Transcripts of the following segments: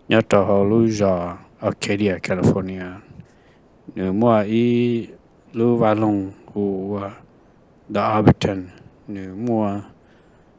Nyob rau hauv lub zos Arcadia, California, nws muaj ib lub vaj loog hu ua The Arboretum. Nws muaj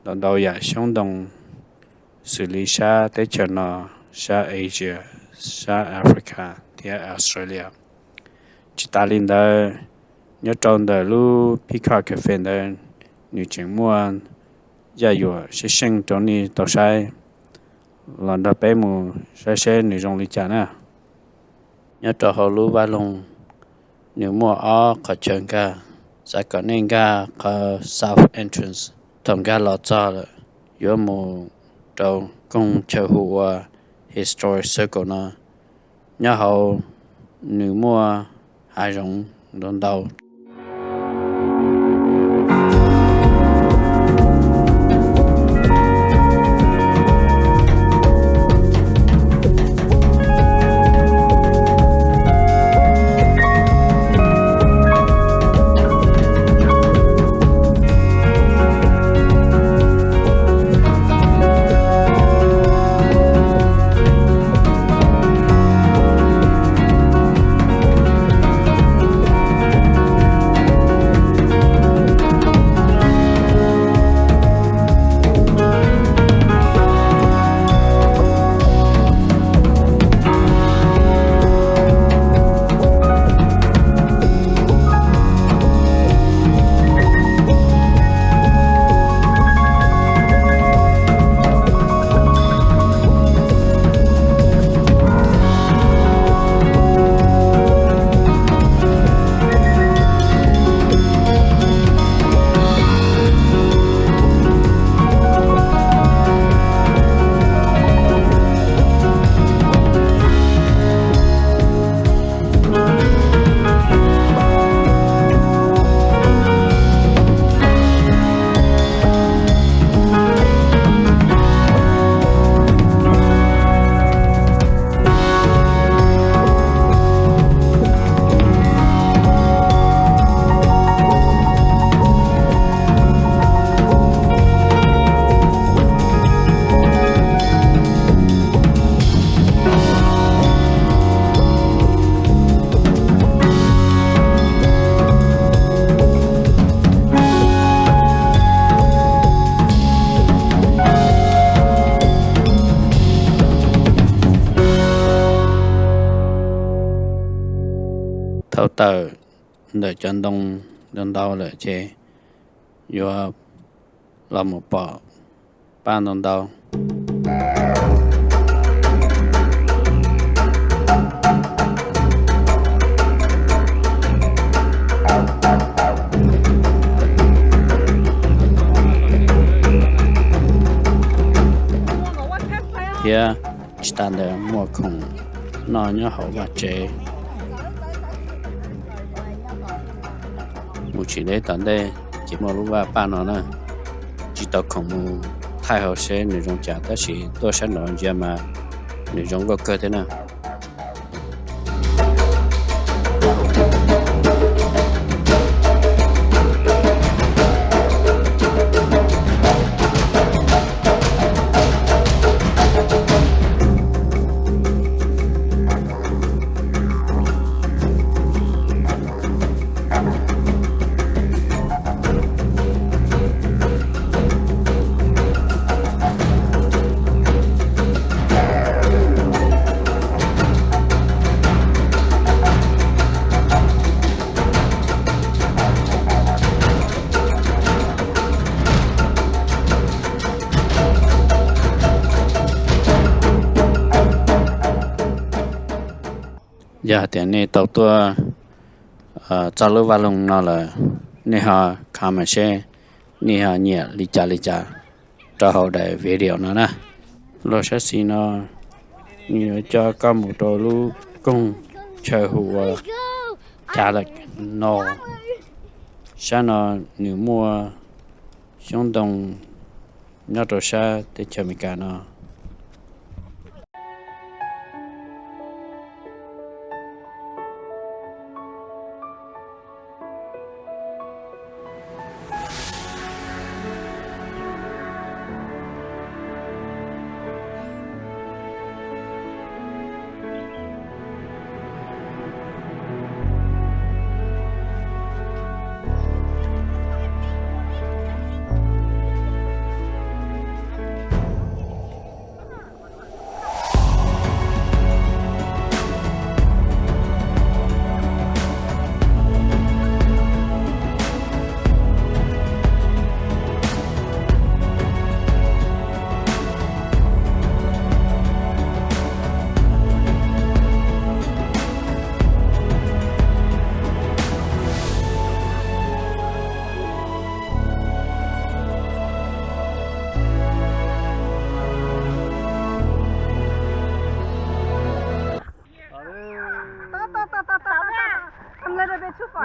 ntau ntau yam xyoob ntoo xws li sab teb chaws no, sab Asia, sab Africa thiab Australia. Tsis tas li ntawd, nyob rau ntawm lub Peacock Cafe ntawd, nws tseem muaj yaj yuam seej seej rau nej tau saib. Los nrog peb mus saib seb nws zoo li cas na. Nyob rau hauv lub vaj loog, nws muaj ob qhov chaw nkag. Xav kom nej nkag qhov south entrance. Thaum nkag los txog lawm, yuav mus rau koog chaw hu ua Historic Circle no. Nyob hauv nws muaj hav zoov ntau ntau. Thaum tawm ntawm cov ntoo ntau ntau lawm ces yuav los mus pom paj ntau ntau. Thiab tsis tas ntawd muaj khoom noj nyob hauv vaj tsev. Mus tsis deb tom ntej ces muaj lub vaj paj no na. Tsis tau khoom mus thaij hauv seb nws zoo cas tab sis tuaj sab nraud ntsia mas nws zoo nkauj kawg thiab na. Yog hais tias nej tau tuaj txog lub vaj loog no lawm, nej ho comment seb nej ho nyiam li cas li cas rau hauv daim video no na. Los sab xis no nws yuav coj koj mus rau lub koog chaw hu ua Calic no. Sab no nws muaj xyoob ntoo nyob rau sab teb chaws Amelikas no.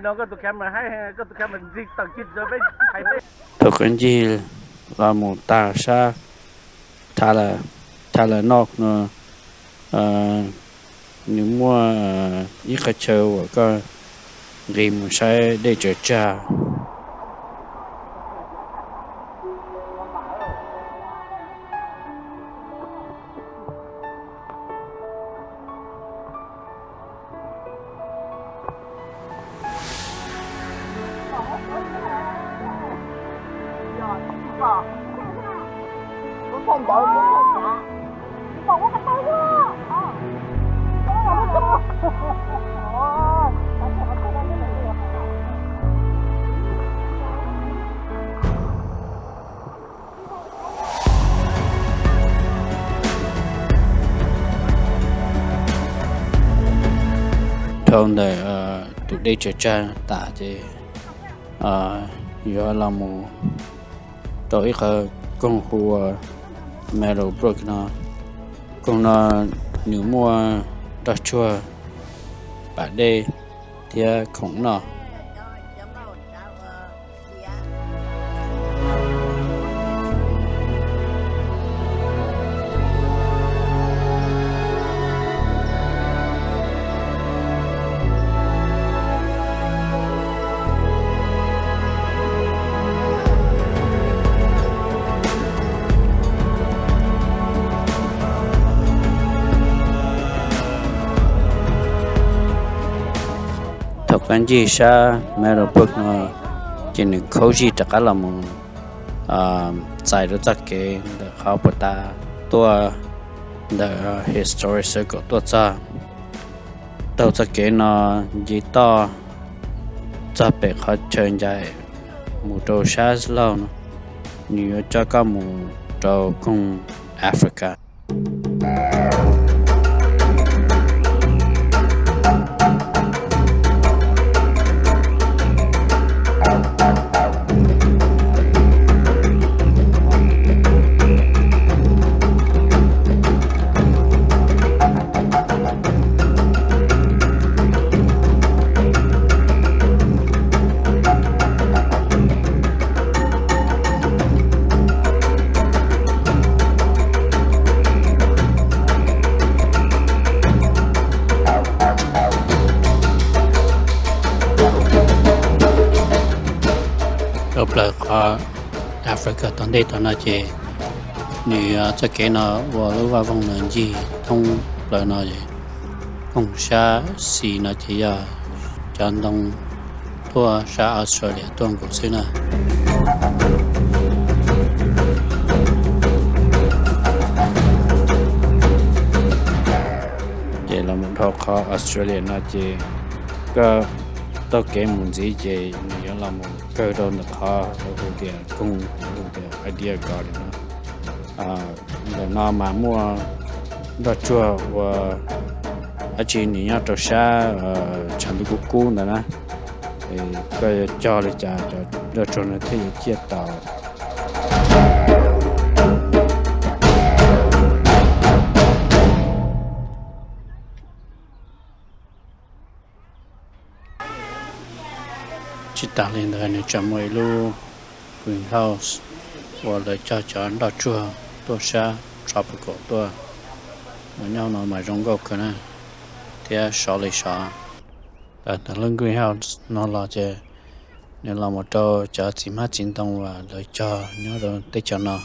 Thaum koj ncig los mus tag sab Tyler, Tyler North no, nws muaj ib qhov chaw uas koj nqis mus saib dej tsaws tsag. Dhau ntawm tus dej tsaws tsag tas ces yuav los mus rau ib qhov koog hu ua Meadowbrook no. Koog no nws muaj nroj tsuag, pas dej thiab khoom noj. Thaum koj ncig sab Meadowbrook no ces nws khaub zig rov qab los mus txais rau txoj kev ntawm qhov puag ta tuaj ntawm Historic Circle tuaj txog. Taug txoj kev no nce toj txog pem qhov chaw ncaim mus rau sab laug no, nws yuav coj koj mus rau koog Africa. Dhau plaws qhov Africa tom ntej tom no ces nws txoj kev no ua lub vaj voog no ncig thoob plaws no. Koog sab xis no ces yog cov ntoo tuaj sab Australia tuaj nkaus xwb na. Ces los mus dhau qhov Australia no ces koj taug kev mus ntxiv ces nws yuav los mus kawg rau ntawm qhov hu tias koog hu tias Idea Garden no. Ntawm no mas muaj nroj tsuag ua dab tsi nws nyob rau sab tshav ntuj kub kub ntawd na. Koj yuav cog li cas cov nroj tsuag no thiaj yuav ciaj tau. Tsis tas li ntawd nws tseem muaj ib lub greenhouse uas lawv cog cov nroj tsuag tuaj sab tropical tuaj. Nyob no mas zoo nkauj kawg na, thiab sov li sov. Tam ntawm lub greenhouse no los ces nws los mus rau cov txiv hmab txiv ntoo uas lawv cog nyob rau teb chaws no.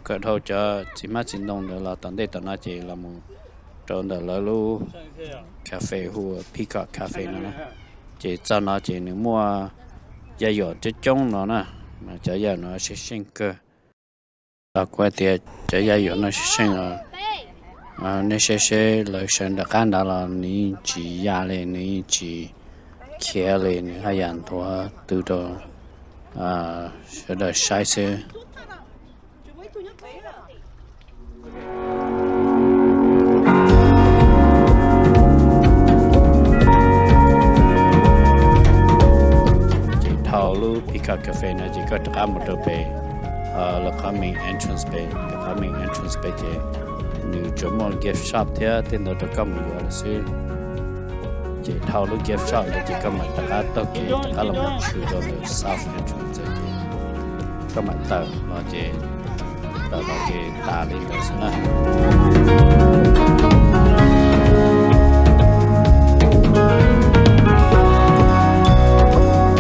Kawm dhau cov txiv hmab txiv ntoo ntawd los tom ntej tom no ces los mus rau ntawm lawv lub cafe hu ua Peacock Cafe no na. Ces txog no ces nws muaj yaj yuam coob coob no na, mas cov yaj yuam no seej seej kawg. Los kuv hais tias cov yaj yuam no seej seej os. Nej saib seb lawv sawv nram qab nrad los nws yeej tsis ya li, nws yeej tsis khiav li, nws haj yam nthuav tw rau sawv daws saib xwb. Ces dhau lub Peacock Cafe no ces koj rov qab mus rau pem lawv qhov main entrance pem, lawv qhov main entrance pem ces nws tsuas muaj gift shop thiab tej ntawd rau koj mus yuav lawm xwb. Ces dhau lub gift shop ntawd ces koj mam rov qab taug kev rov qab los mus tshwm rau ntawm South Entrance ntawd ces koj mam tawm los ces, tawm los ces tas li ntawd xwb na.